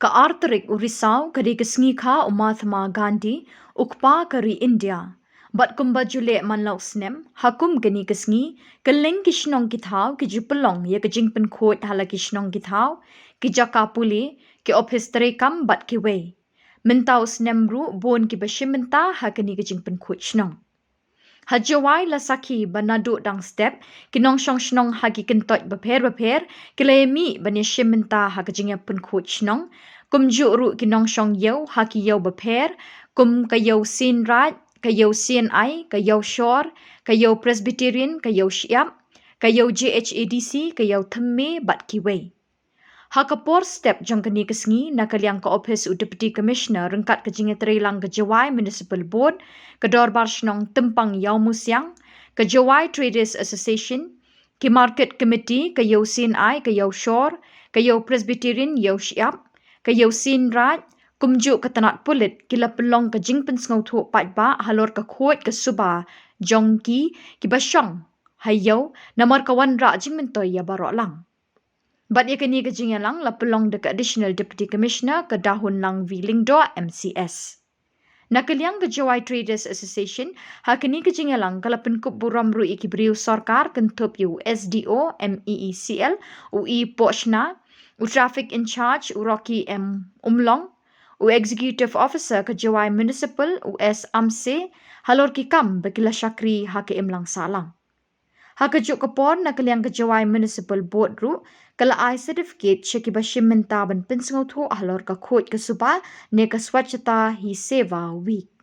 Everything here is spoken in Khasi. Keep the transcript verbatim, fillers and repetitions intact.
Ka ar tarik u Risaw ka dei ka sngi kha u Mahatma Gandhi, u kpa ka ri India. Bad kumba ju leh man la u snem, ha kum kane ka sngi, kylleng ki shnong ki thaw ki ju pynlong ïa ka jingpynkhuid ha la ki shnong ki thaw, ki jaka pule, ki ophis treikam bad kiwei. Mynta u snem ruh bun kiba shim bynta ha kane ka jingpynkhuid shnong. Ha Jowai la sakhi ba naduh dang step, ki nongshong shnong ha ki kyntoit bapher bapher ki la ïa mih ban ïa shim bynta ha ka jingïapynkhuid shnong. Kumjuh ruh ki nongshong ïew ha ki ïew bapher, kum ka ïew Seinraij, ka ïew C N I, ka ïew Shor, ka ïew Presbyterian, ka ïew Shyiap, ka ïew J H A D C, ka ïew Thymme bad kiwei. Ha ka por step jong kane ka sngi, na ka liang ka ophis u Deputy Commissioner ryngkat ka jingïatreilang ka Jowai Municipal Board, ka Dorbar Shnong Tympang Ïawmusiang, ka Jowai Traders Association, ki Market Committee, ka ïew C N I, ka ïew Shor, ka ïew Presbyterian, ïew Shyiap, ka ïew Seinraij, kumjuh ka tnat pulit, ki la pynlong ka jingpynsngewthuh paidbah halor ka khuid ka suba jong ki kiba shong ha ïew, namar ka wanrah jingmyntoi ïa baroh lang. Bad ïa kane ka jingïalang la pynlong da ka Additional Deputy Commissioner ka Dahunlang V Lyngdoh M C S. Na ka liang ka Jowai Traders Association, ha kane ka jingïalang ka la pynkup burom ruh ïa ki briew sorkar kynthup ïa u S D O M E E C L, u E Pohshna, u Traffic in Charge u Rocky M Umlong, u Executive Officer ka Jowai Municipal u S Amse, halor ki kam ba ki la shakri ha ka imlang sahlang. Ha kajuh ka por, na ka liang ka Jowai Municipal Board ruh ka la ai certificate sha kiba shim bynta ban pynsngewthuh halor ka khuid ka suba ne ka Swachhata Hi Seva Week.